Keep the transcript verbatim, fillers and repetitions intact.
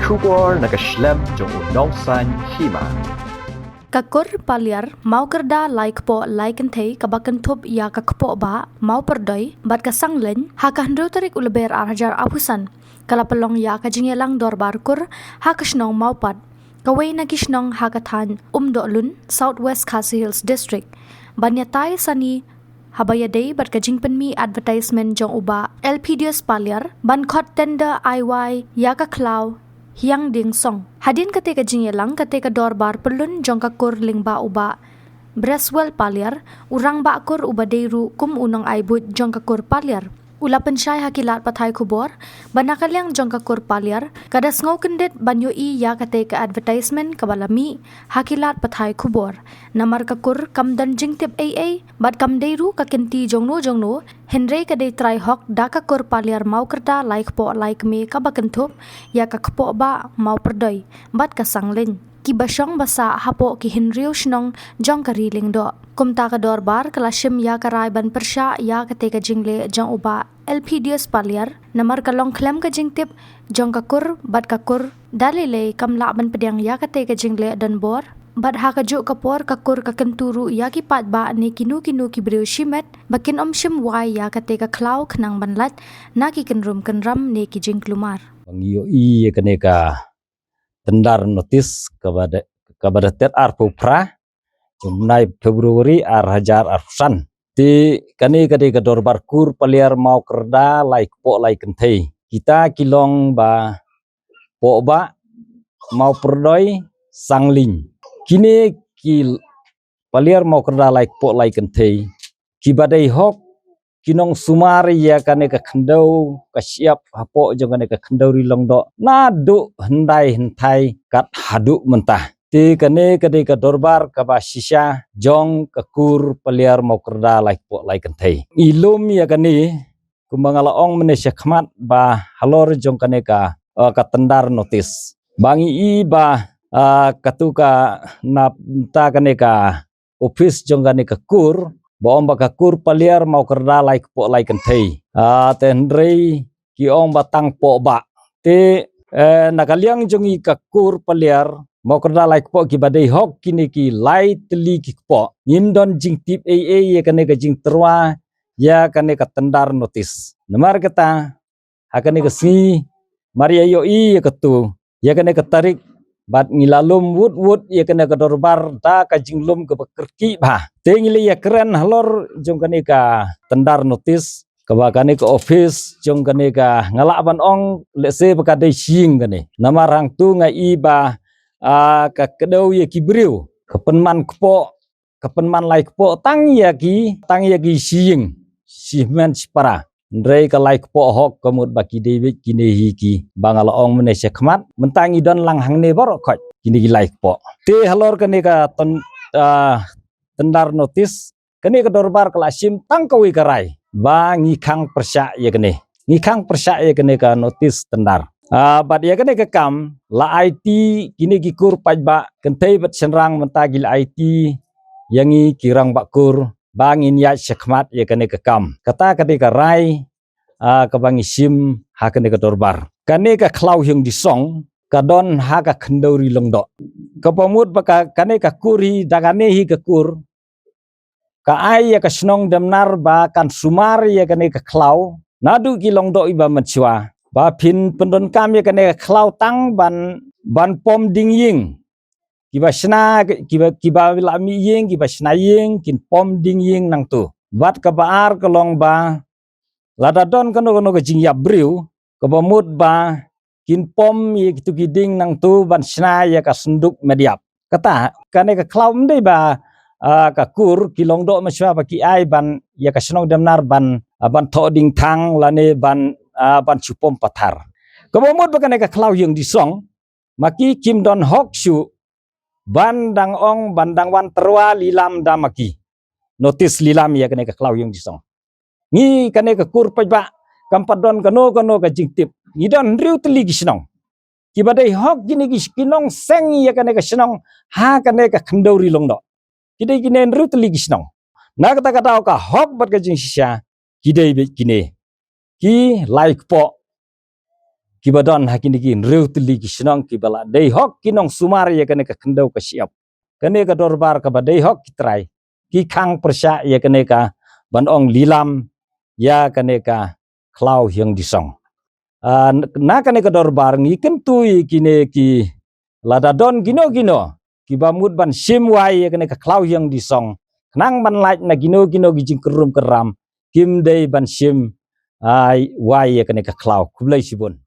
Khubor na ka shlem jong u Nongsaiñ Hima. Ka kur Paliar Mawkyrda Laikpoh Laikynthei kaba kynthup ïa ka Kpohbah Mawpyrdoi bad ka Sangleiñ ha ka hynriew tarik u Lber ar hajar arphew san ka la pynlong ïa ka jingïalang dorbar kur ha ka shnong Mawpat, kawei na ki shnong ha ka thaiñ Umdohlun, South West Khasi Hills District, ban ïatai sani haba ïadei bad ka jingpynmih advertisement jong u Bah Elpidius Paliar ban khot tender ai wai ïa ka khlaw Hiang Dieng Song. Hadien kata ka jingïalang, kata ka dorbar pyllun jong ka kur lyngba u Bah Breswell Paliar, u rangbah kur uba dei ruh kum u nongai buit jong ka kur Paliar, u la pynshai ha ki lad pathai khubor ba na ka liang jong ka kur Paliar ka da sngew kyndit ban ïohi ïa kata ka advertisement kaba la mih ha ki lad pathai khubor, namar ka kur kam don jingtip ei ei bad kam dei ruh ka kynti jongno jongno, hynrei ka dei trai hok da ka kur Paliar Mawkyrda Laikpoh Laikmie kaba kynthup ïa ka Kpohbah Mawpyrdoi bad ka Sangleiñ, kiba shong ba sah hapoh ki hynriew shnong jong ka Ri Lyngdoh. Kumta ka dorbar ka la shim ïa ka rai ban pyrshah ïa kata ka jingleh jong u Bah Elpidius Paliar, namar ka long khlem ka jingtip jong ka kur bad ka kur da lei lei kam lah ban pdiang ïa kata ka jingleh donbor. Bad ha kajuh ka por ka kur ka kyntu ruh ïa ki paidbah ne kino kino ki briew shimet ba kin ym shim wai ïa kata ka khlaw khnang ban lait na ki kynrum kynram ne ki jingkulmar. Ba ngi ïohi ïa kane ka tender notice kaba da, kaba da tet arphew phra jong u bnai February ar hajar arphew san. Te kane ka dei ka dorbar kur Paliar Mawkyrda Laikpoh Laikynthei. Kita ki long ba Pohbah, Mawpyrdoi, Sangleiñ. Kine ki Paliar Mawkyrda Laikpoh Laikynthei kiba dei hok ki nongsumar ïa kane ka khyndew ka shyiap hapoh jong kane ka khyndew Ri Lyngdoh naduh hyndai hynthai kat haduh mynta. Te kane ka dei ka dorbar kaba shisha jong ka kur Paliar Mawkyrda Laikpoh Laikynthei. Ngi lum ïa kane kumba nga la ong mynne shakhmat ba halor jong kane ka, uh, ka tender notice, ba ngi i ba, uh, katu ka, na mynta kane ka office jong kane ka kur ba ong ba ka kur Paliar Mawkyrda Laikpoh Laikynthei. Ah, te hynrei ki ong ba tang Pohbah. Te, eh, na ka liang jong ngi ka kur Paliar Mawkyrda Laikpoh kiba dei hok kine ki lai tylli ki kpoh, ngim don jingtip ei ei ïa kane ka jingtyrwa ïa kane ka tender notice. Namar kata ha kane ka sngi mar ïa ïohi ïa katu, ïa kane ka tarik, bad ngi la lum wut wut ïa kane ka dorbar da ka jinglum kaba kyrkieh bha. Te ngi la ïakren halor jong kane ka tender notice kaba kane ka office jong kane ka, nga lah ban ong lehse ba ka dei shi ïing kane. Namar hangtu nga i ba, ah, ka kdew ïa ki briew, ka pynman kpoh, ka pynman lai kpoh tang ïa ki, tang ïa ki shi ïing, shi hynmen shi para. Hynrei ka lai kpoh hok ka mut ba ki dei beit kine hi kiba nga la ong mynne shakhmat. Mynta ngi don lang hangne baroh khoit kine ki lai kpoh. Te halor kane ka ton, ah, tender notice, kane ka dorbar ka la shim tang kawei ka rai ba ngi khang pyrshah ïa kane. Ngi khang pyrshah ïa kane ka notice tender. Ah, bad ïa kane ka kam la aiti kine ki kur paidbah kynthei bad shynrang mynta ki la aiti ïa ngi ki rangbah kur ba ngin ïaid shakhmat ïa kane ka kam. Kata ka dei ka rai, ah, kaba ngi shim ha kane ka dorbar. Kane ka khlaw Hiang Dieng Song ka don ha ka khyndew Ri Lyngdoh. Kaba mut ba ka, kane ka kur hi, da kane hi ka kur ka ai ïa ka shnong Demnar ba kan sumar ïa kane ka khlaw naduh ki Lyngdoh iba mynshuwa, ba phin pyndonkam ïa kane ka khlaw tang ban, ban pom dieng ïing. Kiba shna, kiba, kiba la mih ïing, kiba shna ïing kin pom dieng ïing nangtu. Bad kaba ar ka long ba lada don kano kano ka jingïap briew, kaba mut ba kin pom ïa kitu ki dieng nangtu ban shna ïa ka synduk met ïap. Kata, kane ka khlaw ym dei ba, ah, ka kur ki Lyngdoh mynshuwa ba ki ai ban ïa ka shnong Demnar ban, ah, ban thoh dieng thang lane ban, ah, ban shu pom pathar. Kaba mut ba kane ka khlaw Hiang Dieng Song ma ki kim don hok shuh ban dang ong, ban dang wan tyrwa lilam da ma ki. Notice lilam ïa kane ka khlaw Hiang Dieng Song. Ngi kane ka kur paidbah kam pat don kano kano ka jingtip. Ngi don hynriew tylli ki shnong kiba dei hok kine ki, ki nongseng ïa kane ka shnong ha kane ka khyndew Ri Lyngdoh. Ki dei kine hynriew tylli ki shnong. Na kata ka daw ka hok bad ka jingshisha ki dei beit kine ki lai kpoh kiba don ha kine ki hynriew tylli ki shnong kiba la dei hok ki nongsumar ïa kane ka khyndew ka shyiap. Kane ka dorbar kaba dei hok ki trai ki khang pyrshah ïa kane ka ban ong lilam ïa kane ka khlaw hiang disong. Ah, na kane ka dorbar ngi kyntu ïa kine ki lada don kino kino kiba mut ban shim wai ïa kane ka khlaw hiang disong, khnang ban lait na kino kino ki jingkyrrum kyrram, kim dei ban shim ai wai ïa kane ka khlaw. Khublei shibun.